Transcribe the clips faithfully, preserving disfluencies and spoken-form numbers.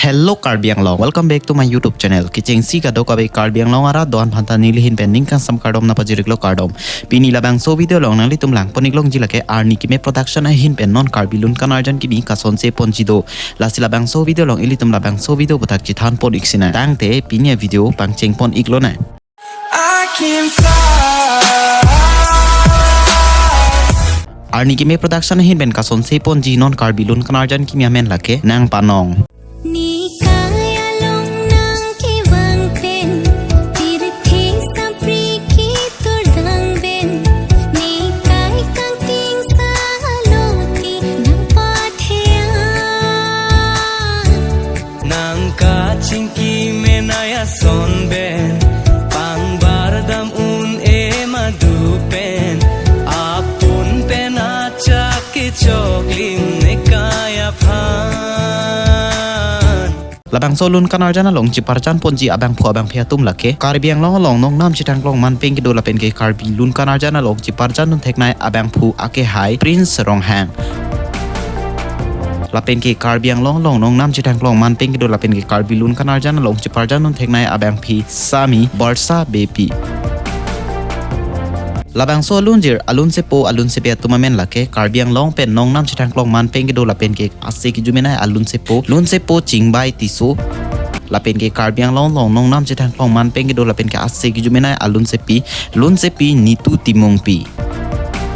Hello Karbi Anglong, welcome back to my YouTube channel. Kechengsi kadokave Karbi Anglong arat do-an aphanta neli ahin pen ning kangsam kardom nangpajir-iklo, kardom. Pini labangso video along nanglitum langpon-iklongji lake Arni Keme Production ahin pen non Karbi Lun Kanarjan kimi kasonse ponji do. Lasi labangso video along ilitum labangso video aphuthak chethanpon-ik sinang. Tangte pini avideo pangchengpon-iklonang. I can fly. Arni Keme Production ahin pen kasonse ponji non Karbi Lun Kanarjan kimi amen lake Nangpanong. Nekai along nangkevang pen, pirthe sampri ketur dang pen, nekai kangting salo ti nangpathean. Nang kachingki menai ason pen, pangbar dam un-e madu pen, apun pen achak kechoklim nekai aphan. Labangso Lun Kanarjan along cheparjan ponji abangphu abangphi atum lake Karbi Anglong along nongnam chethangklong manpeng kedo lapen ke Karbi Lun Kanarjan along cheparjan dun theknei abangphu akehai Prince Ronghang. Lapen ke Karbi Anglong along nongnam chethangklong manpeng kedo lapen ke Karbi Lun Kanarjan along cheparjan dun theknei abangphi Sami Barsa Beypi. Labangso alunjir alunsepo alunsepi atum amen lake Karbi Anglong pen nongnam chethangklong manpeng kedo lapen ke ase kejumenai alunsepo, lunsepo Chingbai Tisso. Lapen ke Karbi Anglong along nongnam chethangklong manpeng kedo lapen ke ase kejumenai alunsepi, lunsepi Nitu Timungpi.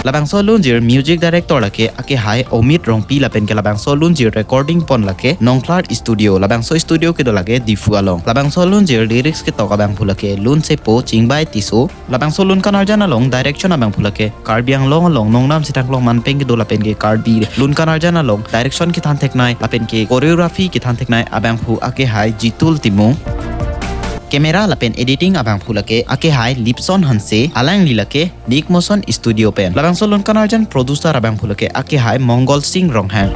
Labangso alunjir music director lake akehai Omit Rongpi lapen ke labangso alunjir recording pon lake Nongklar Studio. Labangso studio kedo lake Diphu along. Labangso alunjir lyrics ketok abangphu lake lunsepo Chingbai Tisso. Labangso Lun Kanarjan along direction abangphu lake Karbi Anglong along nongnam chethangklong manpeng kedo lapen ke Karbi Lun Kanarjan along direction kethan theknei lapen ke choreography kethan theknei abangphu akehai Jitul Timung. Camera lapen editing abangphu lake akehai Lipson Hanse, alangli lake Nick Motion Studio pen. Labangso Lun Kanarjan producer abangphu lake akehai Mongol Singh Ronghang.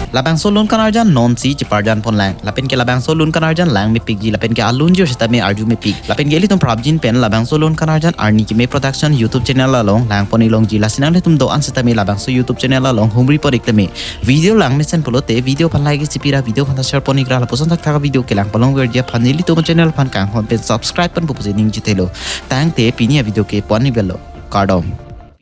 Labangso Lun Kanarjan nonsi cheparjan ponlang. Lapen ke labangso Lun Kanarjan langmepikji, lapen ke alunjir sitame arjumepik. Lapen ke ilitum prapjin pen labangso Lun Kanarjan Arni Keme Production YouTube channel along langpon-iklongji. Lasi nanglitum do-an sitame labangso YouTube channel along humripon-ik tame. Video langmesen pulote video aphan like isi pira, video aphan share pon-ikra, lapuson thakthak video kelang palong verji aphan nelitum channel aphan kanghon pen subscribe ponpo pusi ningje thelo. Tangte pini avideo ke pu-an ni belo. Kardom.